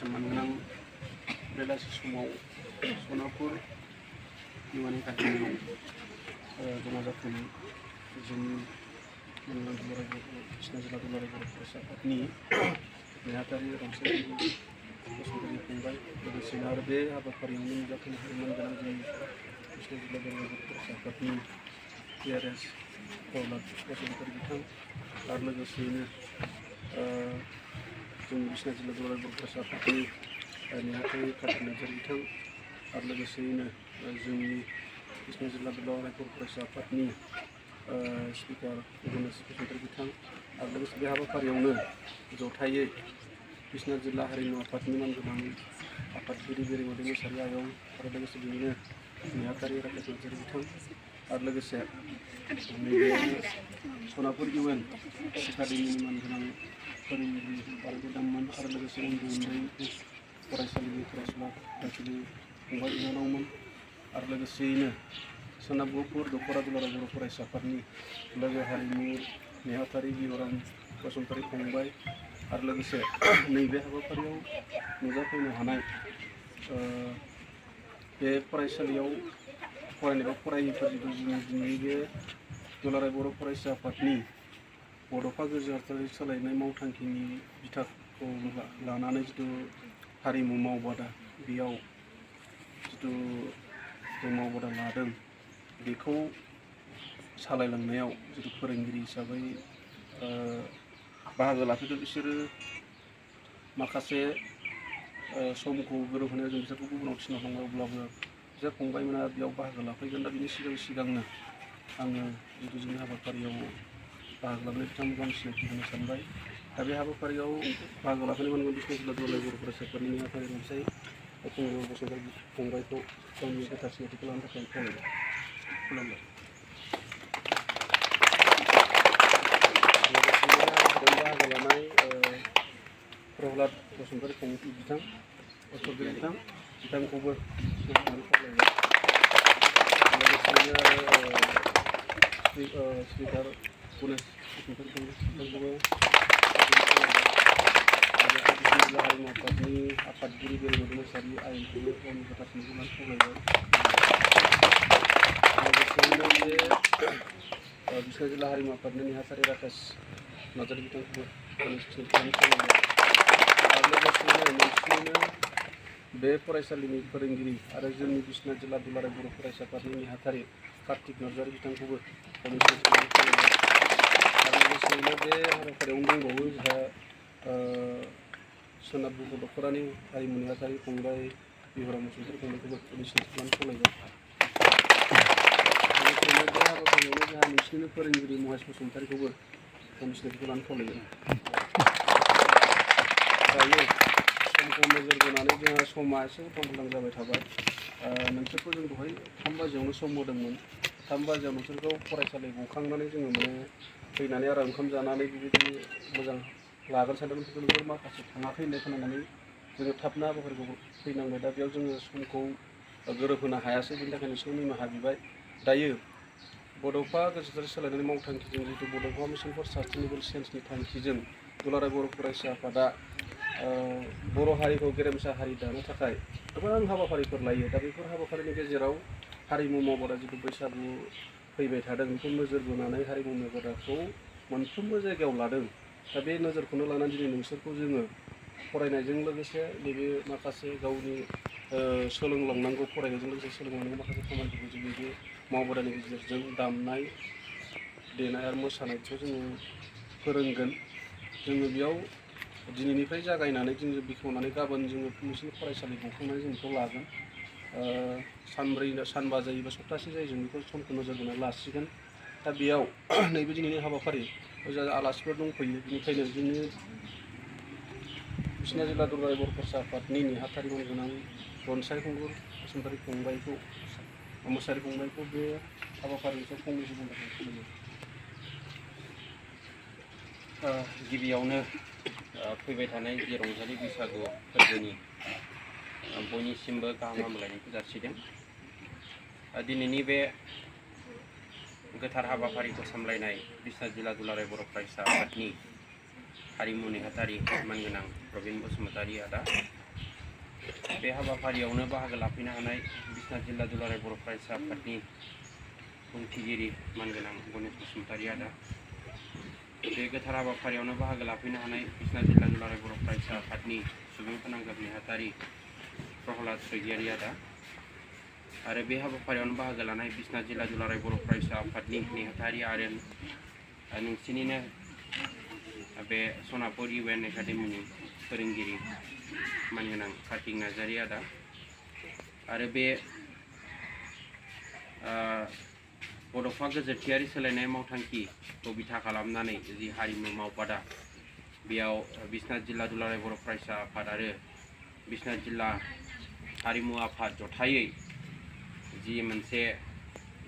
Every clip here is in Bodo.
Menang relasi semua sonapur dimana kajian jemaatkan izin menang 2019 ini nyatanya ramai sesuatu penggal dari sinar be habafaरि yang menjaga hariman dalam jam 2019 ini TRS Polat sesuatu kita karena kesini जों बिसना जिल्ला दुलाराय बर' फरायसा आफादनि नेहाथारि कार्ड मेनेजार बिथां आरो लोगोसेयैनो जोंनि बिसना जिल्ला दुलाराय बर' फरायसा आफादनि स्पिकार गणेश बसुमतारी बिथां आरो लोगोसे बे हाबाफारियावनो जथायै बिसना जिल्ला हारिमु आफादनि मानगोनां आफादगिरि बेरेंगति मोसाहारि आयं आरो लोगोसे बिनिनो नेहाथारि राकेश नार्जारि बिथां आरो लोगोसे नैबे सनापुर इउएन एकाडेमिनि मानगोनां फोरोंगिरि आरो गोदानमोन आरो लोगोसे उन्दै फरायसालिनि फरायसुला फरायसुलि फंबाय बिनानावमोन आरो लोगोसेयैनो सोनाब गहपुर दख'रा दुलाराय बर' फरायसा आफादनि लोगो हारिमु नेहाथारि बिहराम बसुमतारी फंबाय आरो लोगोसे नैबे हाबाफारियाव नुजाफैनो हानाय बे फरायसालियाव फरायनाय फरायिफोर जिथु दिनै बे दुलाराय बर' फरायसा आफादनि बड'फा गोजोआरि सोलायनाय मावथांखिनि बिथाखौ लानानै जिथु हारिमु मावबादा बेयाव जिथु जों मावबादा लादों बेखौ सालायलांनायाव जिथु फोरोंगिरि हिसाबै बाहागो लाफैदों बिसोरो माखासे समखौ गोरोबहोनायाव जों बिसोरखौ गुबुनाव थिनहरनांगौ अब्लाबो बिसोर फंबायमोना बेयाव बाहागो लाफैगोन दा बिनि सिगांनो आङो जिथु जोंनि हाबाफारियाव बाहागो लानानै बिथांमोनखौ आं सिनायथि होनो सानबाय दा बे हाबाफारियाव बाहागो लाफैनो मोनगोन बिसना जिल्ला दुलाराय बर' फरायसा आफादनि नेहाथारि रनसाय फंबाय बसुमतारी फंबायखौ गावनि गोथार सिनायथिखौ लानो थाखाय खावलायबाय खुलुमबाय। बाहागो लानाय प्रहलाद बसुमतारी बिथां असरगिरि बिथांखौबो खावलायबाय लोगोसेनो स्पिकार गणेश बसुमतारी जिल्ला हारिमु आफादनि आफादगिरि बेरेंगति मोसाहारि आयंखौबो गावनि गोथार सिनायथिखौ लानो खावलायबाय लोगोसेयैनो बे बिसना जिल्ला हारिमु आफादनि नेहाथारि राकेश नार्जारि बिथांखौबो गावनि सिनायथिखौ खावलायबाय आरो लोगोसेयैनो मोनसेयैनो बे फरायसालिनि फोरोंगिरि आरो जोंनि बिसना जिल्ला दुलाराय बर' फरायसा आफादनि नेहाथारि कार्तिक नार्जारि बिथांखौबो गावनि सिनायथिखौ खावलायबाय आरो लोगोसेयैनो बे हाबाफारियावनो दंबावो जोंहा सोनाब गहपुर दख'रानि हारिमु नेहाथारि फंबाय बिहराम बसुमतारी फंबायखौबो गावनि सिनायथिखौ लानो खावलायबाय लोगोसेयैनो बे हाबाफारियावनो जोंहा नोंसिनिनो फोरोंगिरि महेश बसुमतारीखौबो गावनि सिनायथिखौ लानो खावलायबाय। दायो समखौ नोजोर बोनानै जोंहा समा एसे उथां-फाथां जाबाय थाबाय नोंसोरखौ जों दहाय 3 बाजियावनो सम होदोंमोन 3 बाजियाव नोंसोरखौ फरायसालि गखांनानै जोङो माने फैनानै आरो ओंखाम जानानै बेबायदि मोजां लागोन सानदोंमोन खिन्थु नोंसोर माखासे थाङाखै होननाय खोनानानै जोङो थाबनो हाबाफारिखौ फैनांबाय दा बेयाव जोङो समखौ गोरोबहोनो हायासै बेनि थाखाय नोंसोर निमाहा बिबाय। दायो बड'फा गोजोआरि सोलायनाय मावथांखिजों जितु बड'फा मिशन फर सास्टेनेबल चेन्जनि थांखिजों दुलाराय बर' फरायसा आफादा बर' हारिखौ गेरेमसा हारि दानो थाखाय गोबां हाबाफारिफोर लायो दा बेफोर हाबाफारिनि गेजेराव हारिमु मावबादा जितु बैसागु फैबाय थादों बेखौ नोजोर बोनानै हारिमु मावबादाखौ मोनफ्रोमबो जायगायाव लादों दा बे नोजोरखौनो लानानै दिनै नोंसोरखौ जोङो फरायनायजों लोगोसे नैबे माखासे गावनि सोलोंलांनांगौ फरायनायजों लोगोसे सोलोंलांनांगौ माखासे खामानिफोरखौ जोङो बे मावबादानि गेजेरजों दामनाय देनाय आरो मोसानायखौ जोङो फोरोंगोन जोङो बेयाव दिनैनिफ्राय जागायनानै जोङो बेखेवनानै गाबोन जोङो नोंसिनि फरायसालि गखांनानै जों बेखौ लागोन सानबा जायो बा सप्तासे जायो जों बेखौ समखौ नोजोर बोनानै लासिगोन दा बेयाव नैबे दिनैनि हाबाफारि आलासिफोर दंफैयो बेनिखायनो जोंनि बिसना जिल्ला दुलाराय बर' फरायसा आफादनि नेहाथारि गोनां रनसाय खुंगुर बसुमतारी फंबायखौ मुसाहारि फंबायखौ बे हाबाफारिखौ फंनैसो बुंनो खावलायो। गिबियावनो फैबाय थानाय जे रंजालि बैसागु फोरबोनि बयनिसिमबो गाहाम हामलायनायखौ जासिदों। दिनैनि बे गोथार हाबाफारिखौ सामलायनाय बिसना जिल्ला दुलाराय बर' फरायसा आफादनि हारिमु नेहाथारि मानगोनां प्रबिन बसुमतारी आदा, बे हाबाफारियावनो बाहागो लाफैनो हानाय बिसना जिल्ला दुलाराय बर' फरायसा आफादनि बुंथिगिरि मानगोनां गणेश बसुमतारी आदा, बे गोथार हाबाफारियावनो बाहागो लाफैनो हानाय बिसना जिल्ला दुलाराय बर' फरायसा आफादनि सुबुं फोनांजाब नेहाथारि प्रहलाद स्वरगियारि आदा, आरो बे हाबाफारियावनो बाहागो लानाय बिसना जिल्ला दुलाराय बर' फरायसा आफादनि नेहाथारि आरो नोंसिनिनो बे सनापुर UN एकाडेमिनि फोरोंगिरि मानगोनां कार्तिक नार्जारि आदा, आरो बे बड'फा गोजोरथियारि सोलायनाय मावथांखिखौ बिथा खालामनानै जि हारिमु मावबादा, बेयाव बिसनाथ जिल्ला दुलाराय बर' फरायसा आफाद आरो बिसनाथ जिल्ला हारिमु आफाद जथायै जि मोनसे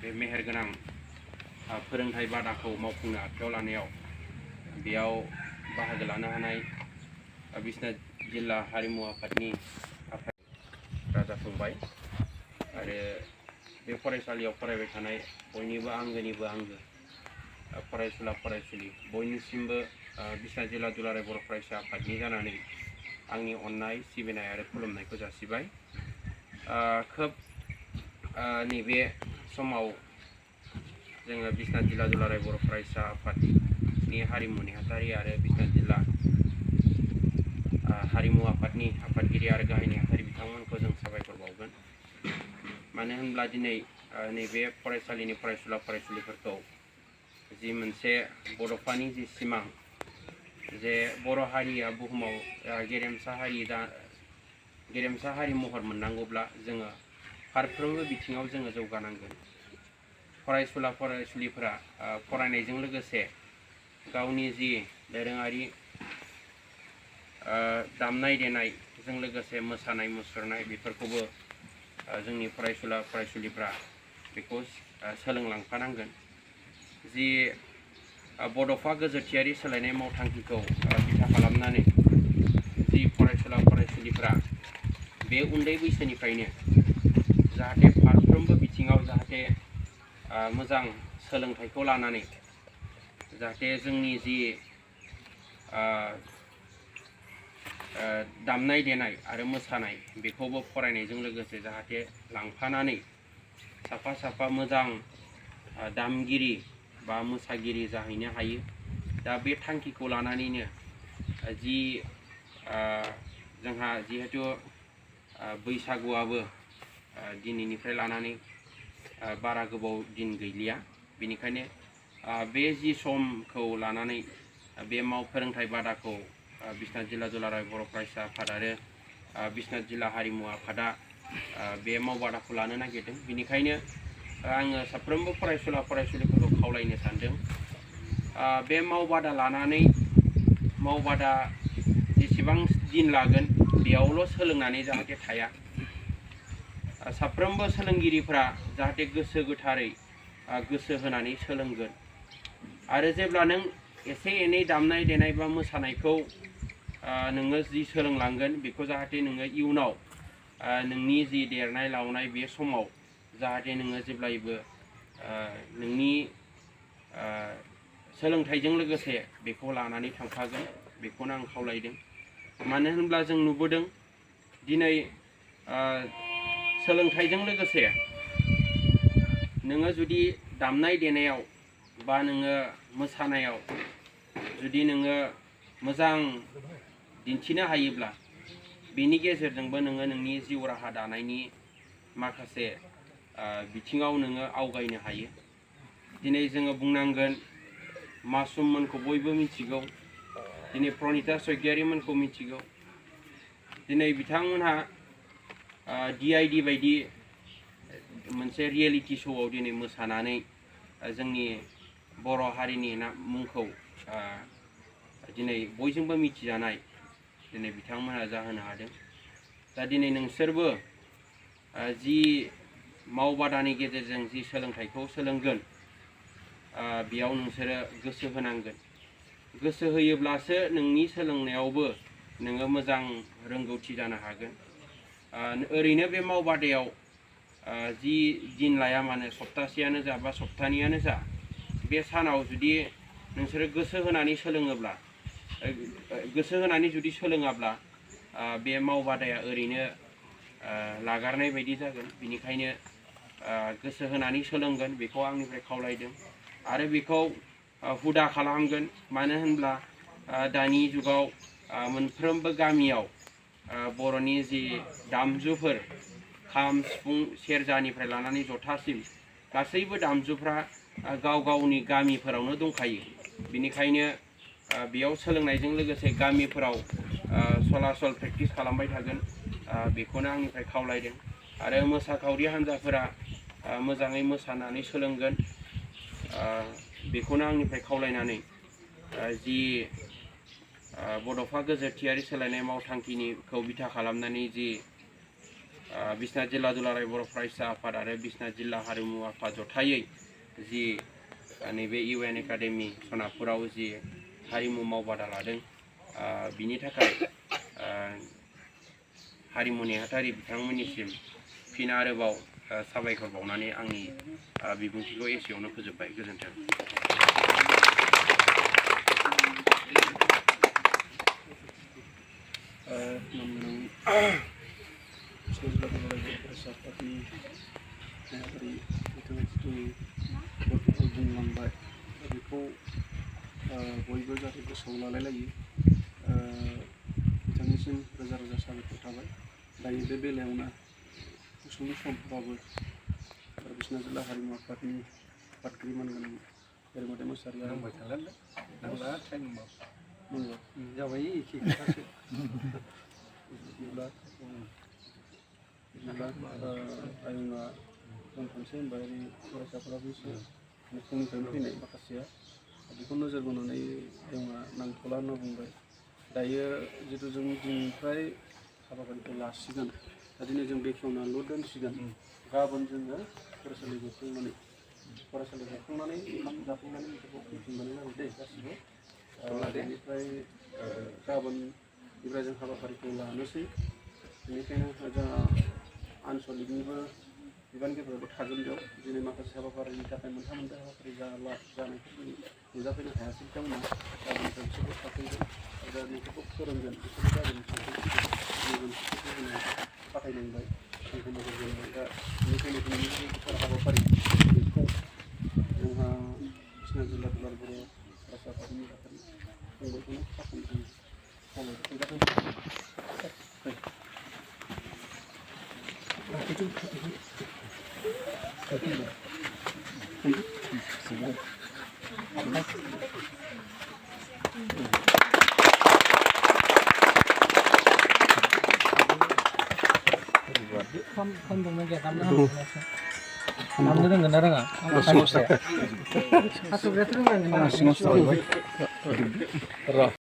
बे मेहेरगोनां फोरोंथाइ बादाखौ मावफुंनो आखायाव लानायाव बेयाव बाहागो लानो हानाय बिसनाथ जिल्ला हारिमु आफादनि आफाद राजा फंबाय आरो बे फरायसालियाव फरायबाय थानाय बयनिबो आंगोनिबो आंगो फरायसुला फरायसुलि बयनिसिमबो बिसनाथ जिल्ला दुलाराय बर' फरायसा आफादनि जानानै आंनि अननाय सिबिनाय आरो खुलुमनायखौ जासिबाय। खोब नैबे समाव जोङो बिसनाथ जिल्ला दुलाराय बर' फरायसा आफादनि हारिमु नेहाथारि आरो बिसनाथ जिल्ला हारिमु आफादनि आफादगिरि आरो गाहाय नेहाथारि बिथांमोनखौ जों साबायखर बावगोन। मानो होनब्ला दिनै नैबे फरायसालिनि फरायसुला फरायसुलिफोरखौ जि मोनसे बड'फानि जि सिमां जे बर' हारिया बुहुमाव गेरेमसा हारि महर मोननांगौब्ला जोङो फारफ्रोमबो बिथिङाव जोङो जौगानांगोन। फरायसुला फरायसुलिफोरा फरायनायजों लोगोसे गावनि जि दोरोङारि दामनाय देनायजों लोगोसे मोसानाय मुसुरनाय बेफोरखौबो जोंनि फरायसुला फरायसुलिफ्रा बेखौ सोलोंलांफानांगोन। जि बड'फा गोजोरथियारि सोलायनाय मावथांखिखौ बिथा खालामनानै जि फरायसुला फरायसुलिफ्रा बे उन्दै बैसोनिफ्रायनो जाहाथे फारफ्रोमबो बिथिङाव जाहाथे मोजां सोलोंथाइखौ लानानै जाहाथे जोंनि जि दामनाय देनाय आरो मोसानाय बेखौबो फरायनायजों लोगोसे जाहाथे लांफानानै साफा साफा मोजां दामगिरि बा मोसागिरि जाहैनो हायो। दा बे थांखिखौ लानानैनो जि जोंहा जिहेतु बैसागुआबो दिनैनिफ्राय लानानै बारा गोबाव दिन गैलिया, बेनिखायनो बे जि समखौ लानानै बे फोरोंथाइ बादाखौ बिसनाथ जिल्ला दुलाराय बर' फरायसा आफाद आरो बिसनाथ जिल्ला हारिमु आफादा बे मावबादाखौ लानो नागिरदों। बेनिखायनो आङो साफ्रोमबो फरायसुला फरायसुलिफोरखौ खावलायनो सानदों बे मावबादा लानानै मावबादा जेसेबां दिन लागोन बेयावल' सोलोंनानै जाहाथे थाया, साफ्रोमबो सोलोंगिरिफ्रा जाहाथे गोसो गोथारै गोसो होनानै सोलोंगोन आरो जेब्ला नों एसे एनै दामनाय देनाय बा मोसानायखौ नोङो जि सोलोंलांगोन बेखौ जाहाथे नोङो इयुनाव नोंनि जि देरनाय लावनाय बे समाव जाहाथे नोङो जेब्लायबो नोंनि सोलोंथाइजों लोगोसे बेखौ लानानै थांफागोन, बेखौनो आं खावलायदों। मानो होनब्ला जों नुबोदों दिनै सोलोंथाइजों लोगोसे नोङो जुदि दामनाय देनायाव बा नोङो मोसानायाव जुदि नोङो मोजां दिन्थिनो हायोब्ला बेनि गेजेरजोंबो नोङो नोंनि जिउ राहा दानायनि माखासे बिथिङाव नोङो आवगायनो हायो। दिनै जोङो बुंनांगोन मासुममोनखौ बयबो मिथिगौ, दिनै प्रनिता स्वरगियारिमोनखौ मिथिगौ। दिनै बिथांमोनहा DID बायदि मोनसे रियेलिटि श'आव दिनै मोसानानै जोंनि बर' हारिनि मुंखौ दिनै बयजोंबो मिथिजानाय दिनै बिथांमोनहा जाहोनो हादों। दा दिनै नोंसोरबो जि मावबादानि गेजेरजों जि सोलोंथाइखौ सोलोंगोन बेयाव नोंसोरो गोसो होनांगोन। गोसो होयोब्लासो नोंनि सोलोंनायावबो नोङो मोजां रोंगौथि जानो हागोन। ओरैनो बे मावबादायाव जि दिन लाया मानो सप्तासेयानो जा बा सप्तानैयानो जा बे सानाव जुदि नोंसोरो गोसो होनानै सोलोङोब्ला गोसो होनानै जुदि सोलोङाब्ला बे मावबादाया ओरैनो लागारनाय बायदि जागोन। बेनिखायनो गोसो होनानै सोलोंगोन बेखौ आंनिफ्राय खावलायदों आरो बेखौ हुदा खालामगोन। मानो होनब्ला दानि जुगाव मोनफ्रोमबो गामियाव बर'नि जि दामजुफोर खाम सिफुं सेरजानिफ्राय लानानै जथासिम गासैबो दामजुफ्रा गाव गावनि गामिफोरावनो दंखायो। बेनिखायनो बेयाव सोलोंनायजों लोगोसे गामिफोराव सलासल प्रेक्टिस खालामबाय थागोन बेखौनो आंनिफ्राय खावलायदों। आरो मोसाखावरि हान्जाफोरा मोजाङै मोसानानै सोलोंगोन बेखौनो आंनिफ्राय खावलायनानै जि बड'फा गोजोरथियारि सोलायनाय मावथांखिखौ बिथा खालामनानै जि बिश्वनाथ जिल्ला दुलाराय बर' फरायसा आफाद आरो बिश्वनाथ जिल्ला हारिमु आफाद जथायै जि नैबे UN एकाडेमि सनापुराव जि हारिमु मावबादा लादों बिनि थाखाय हारिमु नेहाथारि बिथांमोननिसिम फिन आरोबाव साबायखर बावनानै आंनि बिबुंथिखौ एसेयावनो फोजोबबाय। गोजोन्थों। बुंलांबाय बेखौ बयबो जाहाथे गोसोआव लालायलायो। बिथांनिसिम रोजा रोजा साबायखर थाबाय। दायो बे बेलायावनो गुसुं समफोरावबो बिश्वनाथ जिल्ला हारिमु आफादनि आफादगिरि मानगोनां बेरेमोदै मोसाहारिया बुंबाय थागोन। नांला टाइम नंगौ जाबाय एखे खोथासो। बिदिब्ला आयंआ दोनथ'नोसै होनबाय। फरायसाफोराबो एसे फुंनिफ्रायनो फैनाय माखासेया बेखौ नोजोर बोनानै आयंआ नांथ'ला होनना बुंबाय। दायो जितु जों दिनैनिफ्राय हाबाफारिखौ लासिगोन। दा दिनै जों बेखेवनानैल' दोनसिगोन। गाबोन जोङो फरायसालि जोबखांनानै ओंखाम जाखांनानै बेखौ फैफिनबानो जाबाय दे गासिबो। बेनिफ्राय गाबोननिफ्राय जों हाबाफारिखौ लानोसै। बेनिखायनो जोंहा आनसलिकनिबो बिबानगिरिफोराबो थागोन बेयाव। दिनै माखासे हाबाफारिनि थाखाय मोनफा मोनफा हाबाफारि जानायखौ नुजाफैनो हायासै बिथांमोना। गाबोननिफ्राय बिसोरबो थाफैगोन आरो नोंसोरखौ फोरोंगोन बिसोरबो गाबोन फाथायनांबाय आंखौ नोजोर बोनानै। दा बेनिखायनो दिनैनि गोथार हाबाफारि बेखौ जोंहा बिश्वनाथ जिल्ला दुलाराय बर' फरायसा आफादनि थाखाय फंबायखौनो खालामदों। Kan dong lagi tamna. Namanya dengan orang ah. Masuk. Masuk dia tu dengan.